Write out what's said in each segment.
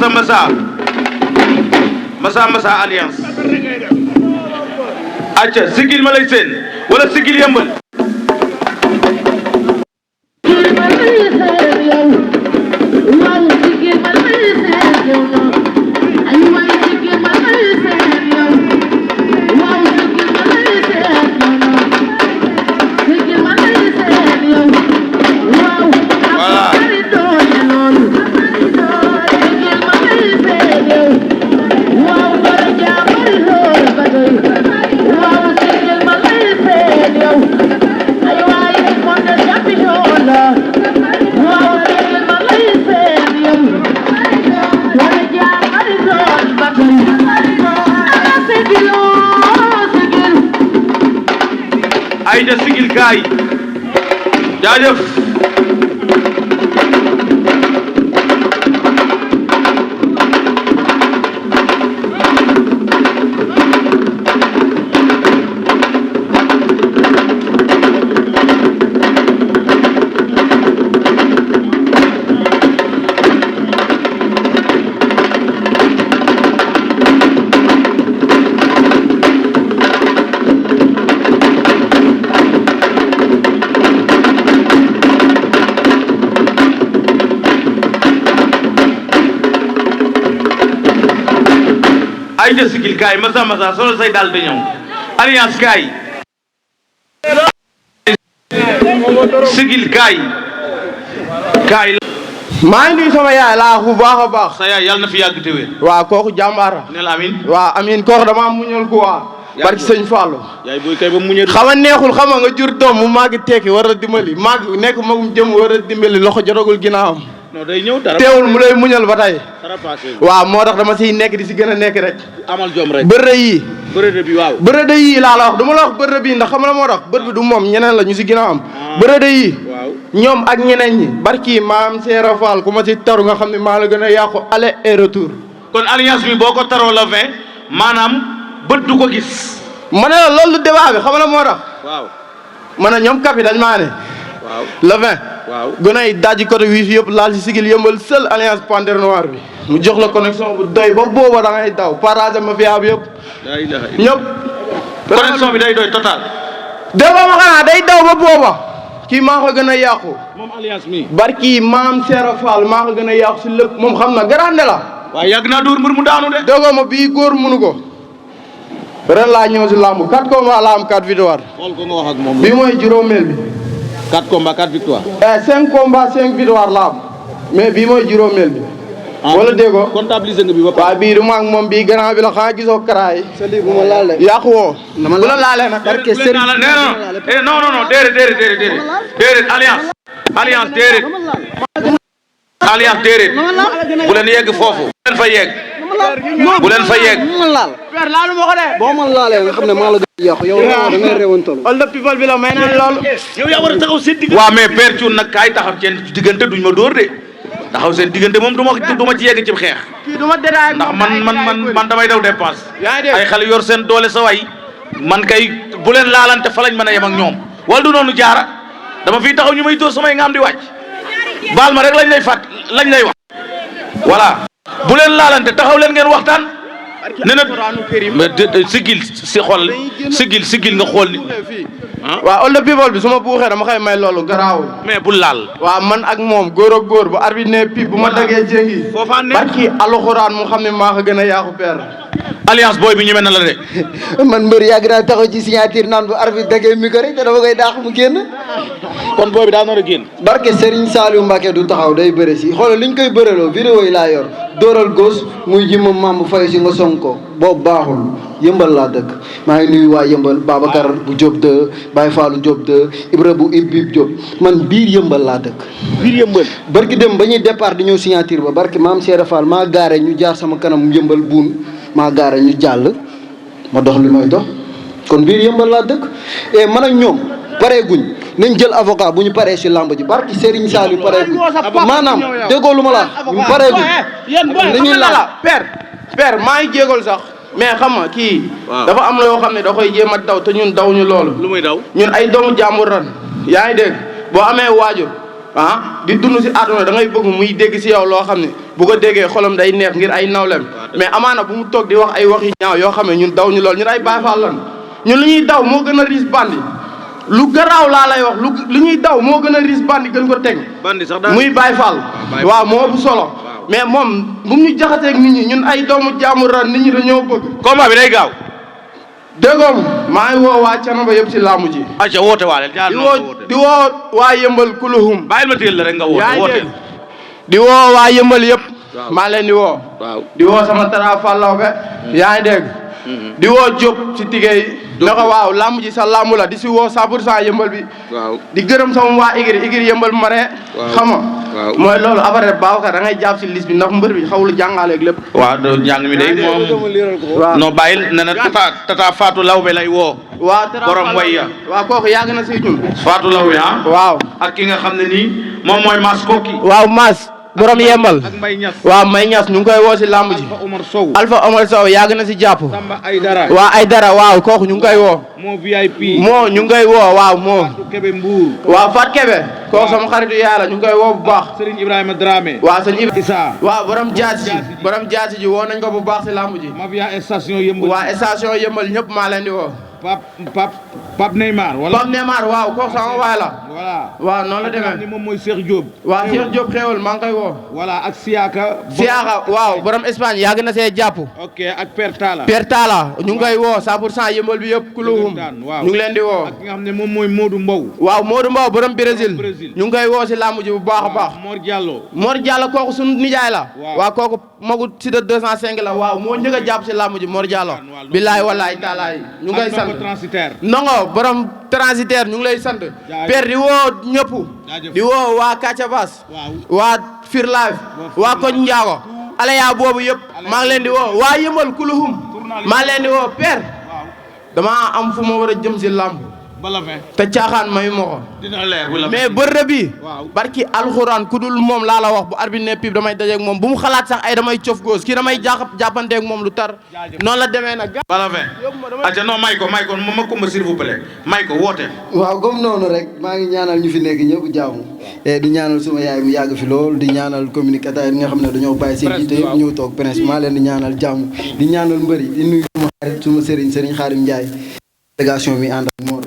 Massa alliance acca sigil ma lay seen wala sigil yëmbal Aïda sigil kaay jaajëf Aïda sigil kaay Massa solo say daal di ñëw alliance kaay sigil kaay maa ngi nuyu sama yaay laa bu baax a baax. sa yaay yàlla na fi yàgg te wér. waaw kooku jàmbaar. ne la amin. waaw amin kooku damaa muñal ko waa. barki sëñ Fallou. yaay booy kay ba muñal. xama neexul xama nga jur doom mu màgg tekki war a dimbali màgg nekk magum jëm war a dimbali loxo jotagul ginnaawam. non day ñëw dara teewul mu lay muñal ba tey. dara passé waaw moo tax dama siy nekk di si gën a nekk rek. amal jom rek. bërëb yii. bërëb bi waaw. bërëb yii laa la wax du ma la wax bërëb bii ndax xam la moo tax bët bi du moom ñeneen la ñu si ginnaawam. bërëb yii. waaw ñoom ak ñeneen ñi barki maam Seera Fall ku ma si taru nga xam ne maa la gën a yàqu aller et retour. kon alliance bi boo ko taroo la 20 maanaam bët du ko gis. ma ne la loolu débat bi xam la moo tax. waaw. ma ne ñoom kapi dañ maa ne. waaw le 20. waaw gën a dajji côté wii fi yëpp laal si sigil yëmbal seul alliance panthère noire bi mu jox la connexion bu doy ba booba da ngay daw partage ma fiyaa bi yëpp. ñëpp. connexion bi day doy total. déggoo ma xanaa day daw ba booba. kii maa ko gën a yàqu. moom alliance mi. barki maam Seera Fall maa ko gën a yàqu si lépp moom xam na grande la. waaw yàgg naa dóor mbir mu daanu de. déggoo ma bii góor mënu ko. ren laa ñëw si làmb 4 combats la am 4 victoire. xool ko nga wax ak moom. bii mooy juróomeel bi. 4 combats 4 victoires. 5 combats 5 victoire la am mais bii mooy juróomeel bi. wala déggoo. comptabiliser nga bi ba pare. waaw bii du ma ak moom bii grand bi la xanaa gisoo karaay. sa lii bu ma laalee. yàqu woo. bu la laalee nag. barke Serigne non déedéet alliance déedéet. alliance déedéet. bu leen yegg foofu. bu leen fa yegg. bu leen fa yegg. ma laal. père laalu ma ko de. boo ma laalee nga xam ne maa la gën a yàqu yow da ngay réewantal. all the people bi la may naan loolu. yow yaa war a taxaw seen diggante. waaw mais père Thioune nag kaay taxaw seen diggante duñ ma dóor de taxaw seen diggante moom du ma ci yegg ci xeex. kii du ma détaillé ndax man damay daw dépense. yaa ngi dégg ay xale yor seen doole sa way man kay bu leen laalante fa lañ mën a yem ak ñoom wala du noonu jaara dama fiy taxaw ñu may dóor samay ngaam di wàcc baal ma rek lañ lay wax voilà bu leen laalante taxaw leen ngeen waxtaan. nee na mais sigil si xool sigil nga xool ni. waaw all the people bi su ma buuxee dama koy may loolu garaawul. mais bu laal. waaw man ak moom góor ak góor bu arbitre ne pip bu ma dagee jéngi. foofaa ne barki alxuraan mu xam ne maa ko gën a yaaku père. alliance booy bi ñeme na la de. man mbër yàgg naa taxaw ci signature naan bu arbitre dagee micro rek te dama koy daax mu génn. kon booy bi daa nar a génn. barke Serigne Saliou Mbacke du taxaw day bëre si xoolal liñ koy bëreloo vidéo yi laa yor dóoral gos muy jimma maam fay si nga song ko boobu baaxul yëmbal laa dëkk maa ngi nuyu waa yëmbal Babacar bu Diop de Baye Fallou Diop de Ibra bu Ibib Diop man biir yëmbal laa dëkk. biir yëmbal. barki dem ba ñuy départ di ñëw signature ba barki maam Cheikh Fall maa gaare ñu jaar sama kanam yëmbal buun maa gaare ñu jàll ma dox li may dox kon biir yëmbal laa dëkk et man ak ñoom paree guñ nañ jël avocat bu ñu paree si lamb ji barki Serigne Saliou paree guñ maanaam déggoo lu ma la ñu paree guñ dañuy la père maa ngi jéegol sax mais xam nga kii dafa am la yoo xam ne da koy jéem a daw te ñun daw ñu loolu lu muy daw ñun ay doomu jàmbur ran yaa ngi dégg boo amee waajur di dund si àdduna da ngay bëgg muy dégg si yow loo xam ne bu ko déggee xolam day neex ngir ay nawlem mais amaana bu mu toog di wax ay wax yu ñaaw yoo xam ne ñun daw ñu lool ñun ay Baay Faal lan ñun lu ñuy daw moo gën a riis bandi lu garaaw laa lay wax lu ñuy daw moo gën a riis bandi gën ko teg muy Baay Faal waaw moo ëpp solo mais moom bu ñu jaxateeg nit ñi ñun ay doomu jaamur ran nit ñi dañoo bëgg combat bi day gaaw déggoom maa ngi woo waa Canaba yëpp si laamu ji aca woote waale di woo waa yëmbal kuluhum bàyyil ma téel la rek nga woote di woo waa yëmbal yëpp maa leen di woo di woo sama tara fallaw be yaa ngi dégg di woo Diop si tigéey na ko waaw làmb ji sa làmb la di si woo 100% yëmbal bi di gërëm sama waa igri yëmbal marin xam nga mooy loolu après Babacar da ngay jàpp si liste bi ndax mbër bi xawul jàngaleeg lépp waaw do njàng mi day moom non bàyyil ne na tata Fatou Lawbe lay woo waaw borom wayya waaw kooku yàgg na si ñun Fatou Lawbe waaw ak ki nga xam ne nii moom mooy Mas Koki waaw Mas borom yembal ak May Ñas waaw May Ñas ñu ngi koy woo si làmb ji Alpha Omar Sow yàgg na si jàpp Samba Aydara waaw Aydara waaw kooku ñu ngi koy woo moo VIP moo ñu ngi koy woo waaw moo Kebe Mbour waaw Fat Kebe kooku sama xaritu yaay la ñu ngi koy woo bu baax Serigne Ibrahima Dramé waaw sëñ Ibrahima Issa waaw borom jaasi ji woo nañ ko bu baax si làmb ji Mafia station yëmbal waaw station yëmbal ñëpp maa leen di woo Pape Neymar wala Pape Neymar waaw kooku sama waay la voilà waaw noonu la demee ni moom mooy Cheikh Diop waaw Cheikh Diop xéewal maa ngi koy woo voilà ak Siaka waaw borom Espagne yàgg na see jàpp ok ak Père Talla ñu ngi koy woo 100% yëmbal bi yëpp kuluhum ñu ngi leen di woo ak nga xam ne moom mooy Modou Mbow waaw Modou Mbow borom Brésil ñu ngi koy woo si làmb ji bu baax a baax Mor Diallo kooku suñu nijaay la waaw kooku magu si de 205 la waaw moo njëkk a jàpp si làmb ji Mor Diallo billaay wallaay taalaay ñu ngi koy sant ndongo borom transitaire ñu ngi lay sant père di woo ñëpp di woo waa Kacabas waa Fir Life waa Koñ Njaago alaya boobu yëpp maa ngi leen di woo waa yëmbal kuluhum maa ngi leen di woo père dama am fu ma war a jëm si làmb te caaxaan mayu ma ko mais bërëb bi barki alxuraan ku dul moom laa la wax bu arbitre ne pip damay dajeeg moom bu mu xalaat sax ay damay cof góos kii damay jàppanteeg moom lu tar noonu la demee nag bala fin non may ko ma kumba s'il vous plaît may ko woote waaw comme noonu rek maa ngi ñaanal ñu fi nekk ñëpp jaamu di ñaanal suma yaay mu yàgg fi lool di ñaanal communicateur yi nga xam ne dañoo bàyyi seen yitte yëpp ñëw toog presse maa leen di ñaanal jaamu di ñaanal mbëri di nuyu suma xarit suma sëriñ Xaarim Njaay délégation mi ànd ak Mor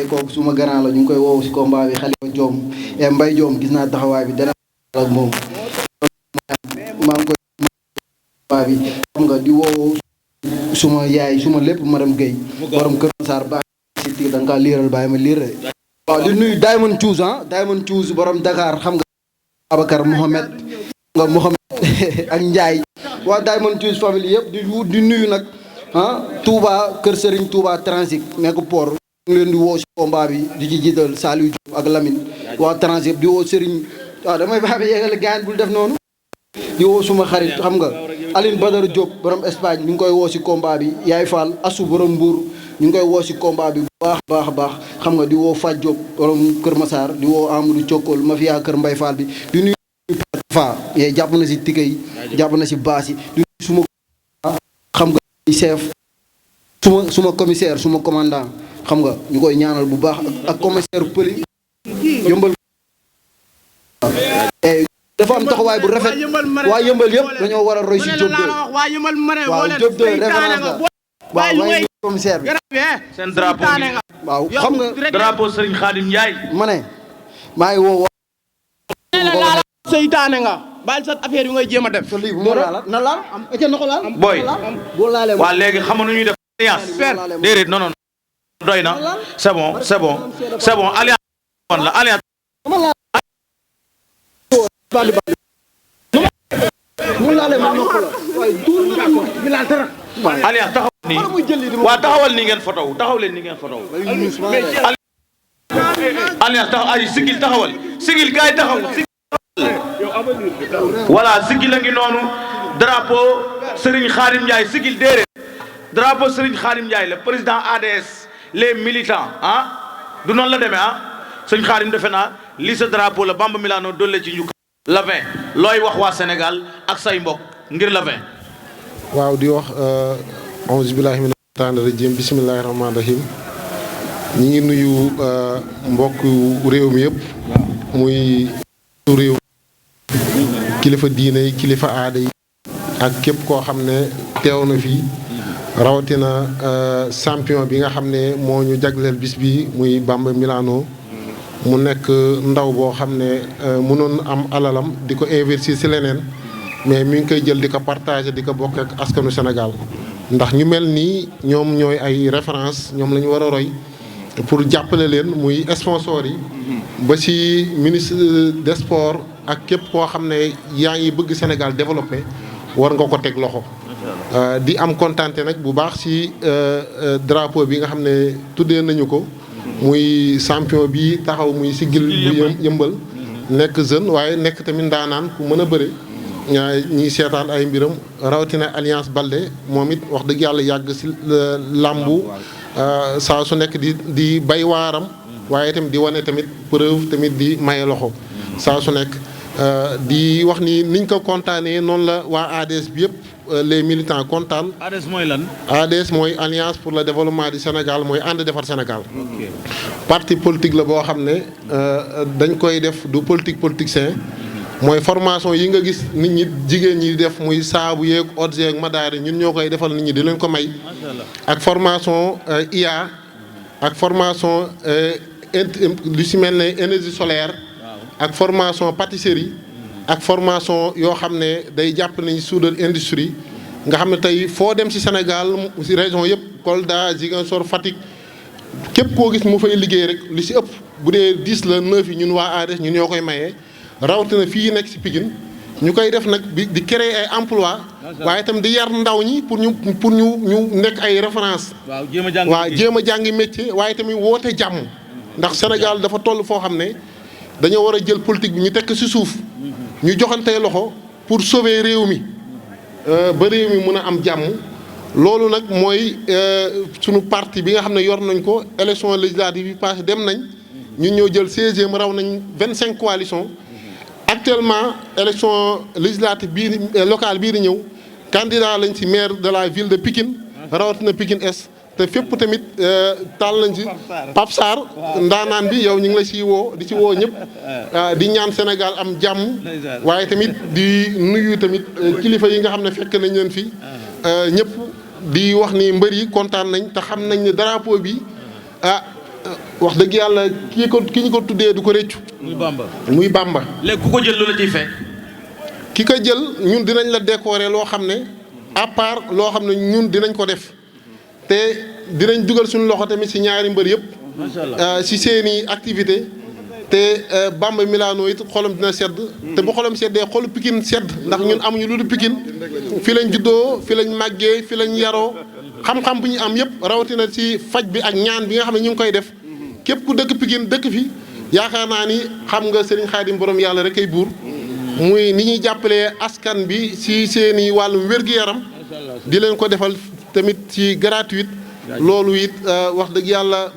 kooku suma grand la ñu ngi koy woow si combat bi Xalifa Joom Mbay Joom gis naa taxawaay bi dana ak moom maa ngi koy combat bi xam nga di woow suma yaay suma lépp madame Guèye borom Kër Massar baax si tiir da nga kaa liiral bàyyi ma liir rek waaw di nuyu Diamond Choose Diamond Choose borom Dakar xam nga Babacar Mohamed nga Mohamed ak Ndiaye waa Diamond Choose famille yëpp di nuyu nag Touba Kër Serigne Touba Transit nekk port ñu leen di woo si combat bi di ci jiital Saliou Diop ak Lamine waa Transit di woo Serigne waaw damay baax ba yeggale gaañ bul def noonu di woo suma xarit xam nga Aline Badara Diop borom Espagne ñu ngi koy woo si combat bi Yaay Fall Assou borom Mbour ñu ngi koy woo si combat bi bu baax a baax xam nga di woo Faj Diop borom Kër Massar di woo Amadou Thiokol mafia Kër Mbay Fall bi di nuyu fa jàpp na si tike yi jàpp na si baas yi di nuyu suma xam nga chef suma commissaire suma commandant xam nga ñu koy ñaanal bu baax ak commissaire pëli yëmbal dafa am taxawaay bu rafet waa yëmbal yëpp dañoo war a roy si Diop 2 waaw Diop 2 référence la waaw waaye commissaire bi seen drapeau bi waaw xam nga drapeau Serigne Khadim Ndiaye ma ne maa ngi woo seytaane nga baal sa affaire yi ngay jéem a def sa lii bu ma laal na laal am ete na ko laal boy boo laalee waa léegi xam nga nu ñuy def alliance déedéet non doy na c'est bon alliance la alliance alliance taxawal nii waa taxawal nii ngeen photo taxaw leen nii ngeen photo alliance taxaw ay sigil taxawal sigil gaay taxaw voilà sigil a ngi noonu drapeau Serigne Khadim Ndiaye sigil déedéet drapeau Serigne Khadim Ndiaye le président ADS les militants du noonu la demee Serigne Khadim defe naa lii sa drapeau la Bamba Milano dolle ci njukka la 20 looy wax waa Sénégal ak say mbokk ngir la 20 waaw di wax auzu billahi mina shaytaani rajim bismillahi rahmaani rahim ñi ngi nuyu mbokk réew mi yëpp muy réew kilifa diine yi kilifa aada yi ak képp koo xam ne teew na fii rawatina champion bi nga xam ne moo ñu jagleel bis bi muy Bamba Milano mu nekk ndaw boo xam ne mënoon am alalam di ko investir ci leneen mais mi ngi koy jël di ko partager di ko bokk ak askanu Sénégal ndax ñu mel nii ñoom ñooy ay référence ñoom la ñu war a roy pour jàppale leen muy sponsor yi ba ci ministre des sports ak képp koo xam ne yaa ngi bëgg Sénégal développé war nga ko teg loxo. di am kontaante nag bu baax ci drapeau bi nga xam ne tuddee nañu ko muy champion bi taxaw muy siggil bu yëmbal nekk jeune waaye nekk tamit ndaanaan ku mën a bëre ñiy seetaan ay mbiram rawatina Alliance Baldé moom it wax dëgg yàlla yàgg ci làmbu saa su nekk di bay waaram waaye tamit di wane tamit preuve tamit di maye loxo saa su nekk di wax ni niñ ko kontaanee noonu la waa ADS bi yëpp les militants kontaan. ADS mooy lan. ADS mooy Alliance pour le développement du Sénégal mooy ànd defar Sénégal. parti politique la boo xam ne dañ koy def du politicien mooy formation yi nga gis nit ñi jigéen ñi di def muy saabu yeeg odds yeeg madaari ñun ñoo koy defal nit ñi di leen ko may. ak formation IA ak formation lu si mel ne énergie solaire. ak formation pâtisserie ak formation yoo xam ne day jàpp nañ soudure industrie nga xam ne tey foo dem ci Sénégal ci région yëpp Kolda Ziguinchor Fatick képp koo gis mu fay liggéey rek li ci ëpp bu dee 10 la 9 yi ñun waa ADS ñun ñoo koy mayee rawatina fii nekk ci Pikine ñu koy def nag di créer ay emploi waaye itam di yar ndaw ñi pour ñu nekk ay référence waaw jéem a jàngi métier waaye tamit woote jàmm ndax Sénégal dafa toll foo xam ne dañoo war a jël politique bi ñu tekk ci suuf ñu joxantee loxo pour sauver réew mi ba réew mi mën a am jàmm loolu nag mooy sunu parti bi nga xam ne yor nañ ko élection législative yi passé dem nañ ñun ñoo jël 16e raw nañ 25 coalitions actuellement élection législative bii locale bii di ñëw candidat lañ ci maire de la ville de Pikine rawatina Pikine Est te fépp tamit taal nañ ci Pape Sarr ndaanaan bi yow ñu ngi la ciy woo di ci woo ñëpp di ñaan Sénégal am jàmm waaye tamit di nuyu tamit kilifa yi nga xam ne fekk nañ leen fi ñëpp di wax ni mbër yi kontaan nañ te xam nañ ne drapeau bi wax dëgg yàlla ki ñu ko tuddee du ko rëccu. muy Bamba. léegi ku ko jël lu la ciy fekk. ki ko jël ñun dinañ la décorer loo xam ne à part loo xam ne ñun dinañ ko def. te dinañ dugal suñu loxo tamit ci ñaari mbër yëpp. macha allah ci seeni activité te Bamba Milano it xolam dina sedd. te bu xolam seddee xolu Pikine sedd ndax ñun amuñu lu dul Pikine fi lañ juddoo fi lañ màggee fi lañ yaroo xam-xam bu ñu am yëpp rawatina ci faj bi ak ñaan bi nga xam ne ñu ngi koy def képp ku dëkk Pikine dëkk fi yaakaar naa ni xam nga Serigne Khadim borom yàlla rek ay buur. muy ni ñuy jàppalee askan bi ci seeni wàllum wér-gu-yaram di leen ko defal. tamit ci gratuite loolu it wax dëgg yàlla